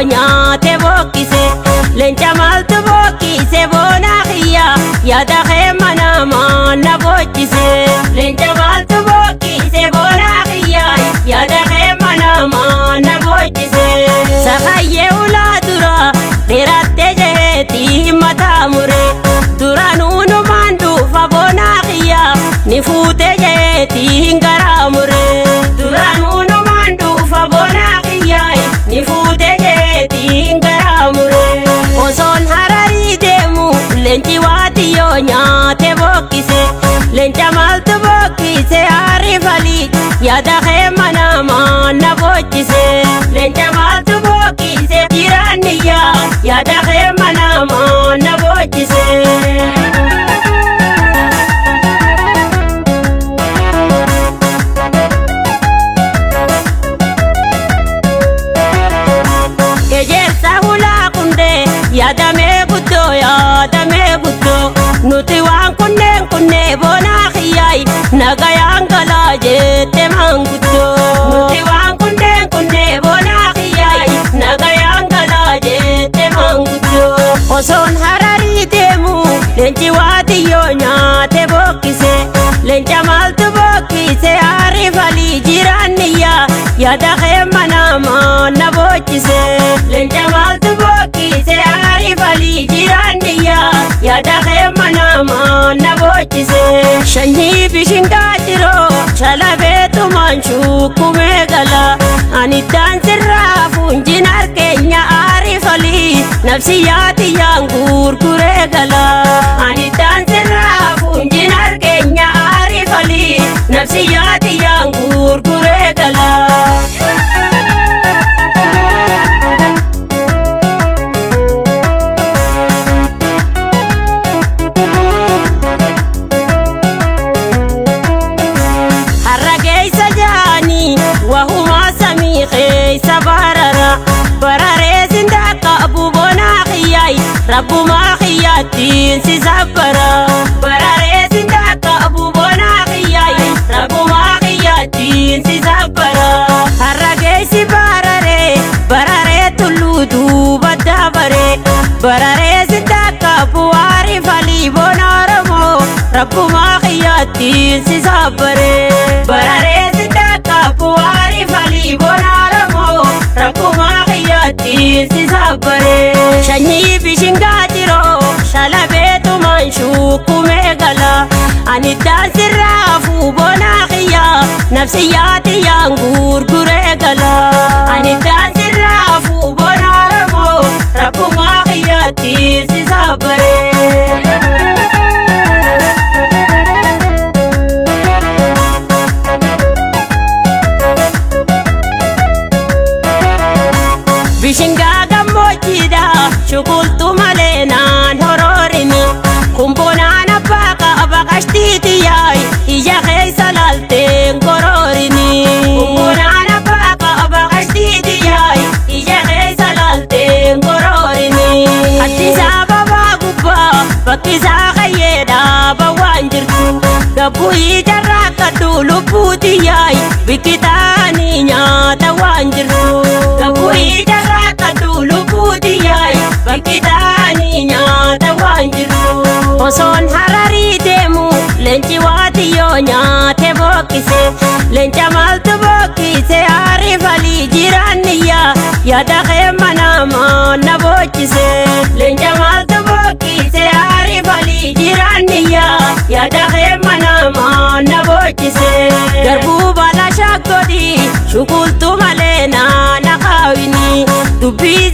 waatiyyoo nyaate bokkise. Leenca maaltu bokkise boonaa kiyya yaada kee manamaa na boochise. Leenca maaltu bokkise boonaa kiyya yaada kee manamaa na boochise. Sakayyee ulaa dura dheerattee jeheetii mataa mure. Duraanuu numaan dhufa boonaa kiyya ni fuutee jeheetii garaa mure. Duraanuu numaan dhufa boonaa kiyya ni fuutee jeheetii garaa mure. Osoon Hararii deemu leenci waatiyyoo nyaate bokkise. Leenca maaltu bokkise aarifalii yaada kee manamaa na boochise. Leenca maaltu bokkise jiraanniyyaa yaada kee manamaa na boochise. Ejersa hulaa kundee yaadamee guddoo yaadamee guddoo nuti waan kunneen kunnee boonaa kiyyaay nagayaan galaa jette maanguddoo. Nuti waan kunneen kunnee boonaa kiyyaay nagayaan galaa jette maanguddoo. Osoon Hararii deemu leenci waatiyyoo nyaate bokkise. Leenca maaltu bokkise aarifalii jiraanniyyaa yaada kee manamaa na boochise. Leenca maaltu bokkise aarifalii jiraanniyyaa yaada kee manamaa na boochise. Shanyii bishingaa jiroo shalabeetumaan shukkumee gala. Ani daansirraa fuunjin harkeenya aarifalii nafsiyyaatiyyaan gurguree gala. Ani daansirraa fuunjin harkeenya aarifalii nafsiyyaatiyyaan gurguree gala. Har'a keessa jaanii wahumaa samii keessa barara. Bararee sindaa qabu bonaa kiyyaay rabbumaa kiyyaattiin si sabbara. Bararee sindaa qabu bonaa kiyyaay rabbumaa kiyyaattiin si sabbara. Har'a keessi bararee bararee tulluu duuba dabaree. Bararee sindaa qabu aarifalii bona Oromoo rabbumaa kiyyaattiin si sabbaree. Bararee sindaa qabu aarifalii bona Oromoo rabbumaa kiyyaattiin si sabbaree. Shanyii bishingaa jiroo shalabeetumaan shukkumee gala. Ani daansirraa fuubonaa kiyya nafsiyyaatiyyaan gurguree gala. Ani daansirraa fuubona Oromoo rabbumaa kiyyaattiin si sabbaree. Bishingaa gammoojjiidha shukultu malee naan horoorini. Kumboonaan abbaa qaba qashtiitiyyaay ija keessa laalteen koroorini. Kumboonaan abbaa qaba qashtiitiyyaay ija keessa laalteen koroorini. Addisaa babaa gubbaa bakkisaa kayyee dhaaba waan jirtu. Gabbu'ii jarraa kadhu lubbuutiyyaay bikkitaanii nyaata waan jirtu. Gabbu'ii jarraa kadhu lubbuutiyyaay bikkitaanii nyaata waan jirtu. Osoon Hararii deemu leenci waatiyyoo nyaate bokkise. Leenca maaltu bokkise aarifalii jiraanniyyaa yaada kee manamaa na boochise. Leenca maaltu bokkise aarifalii jiraanniyyaa yaada kee manamaa na boochise. Garbuu baala shaakkodii shukultu malee naana kaawini. Dubbii